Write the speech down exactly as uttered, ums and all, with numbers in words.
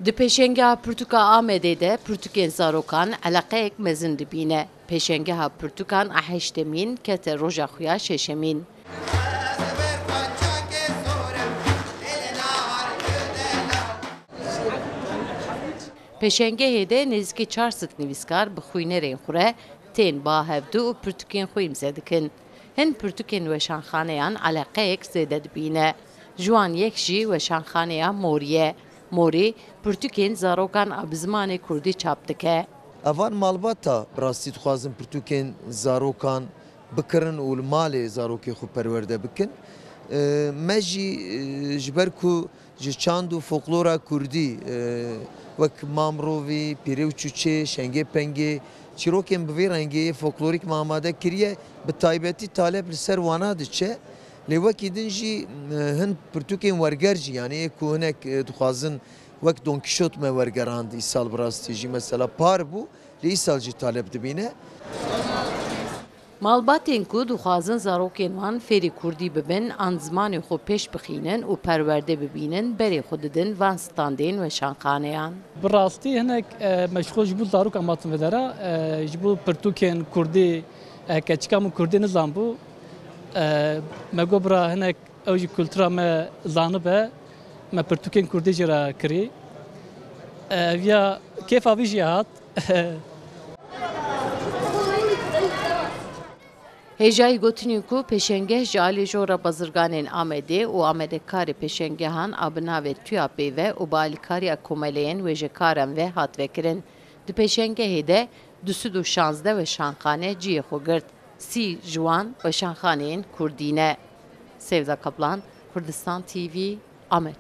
Di pêşengeha pirtûka Amedê de pirtûkên zarokan eleqeyek mezin dibîne. Pêşengeha pirtûkan a heştemîn kete roja xwe ya şeşemîn. Pêşengehê de nêzîkî çar sed nivîskar bi xwînerên xwe re tên ba hevdu û pirtûkên xwe îmze dikin. Hin pirtûkên weşanxaneyan eleqeyek zêde dibîne. Ji wan yek jî weşanxaneya Morî ye. Morî pirtûkên zarokan a bi zimanê kurdî çap dike. Evan malbata bi rastî dixwazin pirtûkên zarokan bikirin û li malê zarokê xwe perwerde bikin. E, me jî, e, ji ber ku ji çand û folklora kurdî, e, wek Mamrovî, Pîrê û Çûçê, Şengê Pengê, çîrokên bi vî rengê yê folklorîk me amade kiriye, bi taybetî talep li ser wana diçe. Lê wekî din jî, e, hin pirtûkên werger jî, yanî ê ku hinek, e, dixwazin wek Don Kîşot me wergerand îsal bi rastî jî mesela par bû, lê îsal jî talep dibîne. Malbatên ku dixwazin zarokên wan fêrî kurdî bibin an zimanê xwe pêş bixînin û perwerde bibînin, berê xwe didin van standên weşanxaneyan. Bi rastî hinek, e, meşxul ji bo zarok amatin vedera, e, ji bo pirtûkên kurdî, e, keçika min kurdî nizanbû. E, me got bira hinek ew jî kultura me zanibe, me pirtûkên kurdî jê re kirî. E, viya kêfa vî jî hat. Hêjayî gotinî ku pêşengeh ji alî Jora Bazirganên Amedê û amadekarê pêşengehan a bi navê TUYAPê ve û bi alîkariya komeleyên wêjekaran ve hat vekirin. Di pêşengehê de du sed û şazdeh weşanxane cihê xwe girt. Sî ji wan weşanxaneyên kurdî ne. Sevda Kaplan, Kurdistan T V, Amed.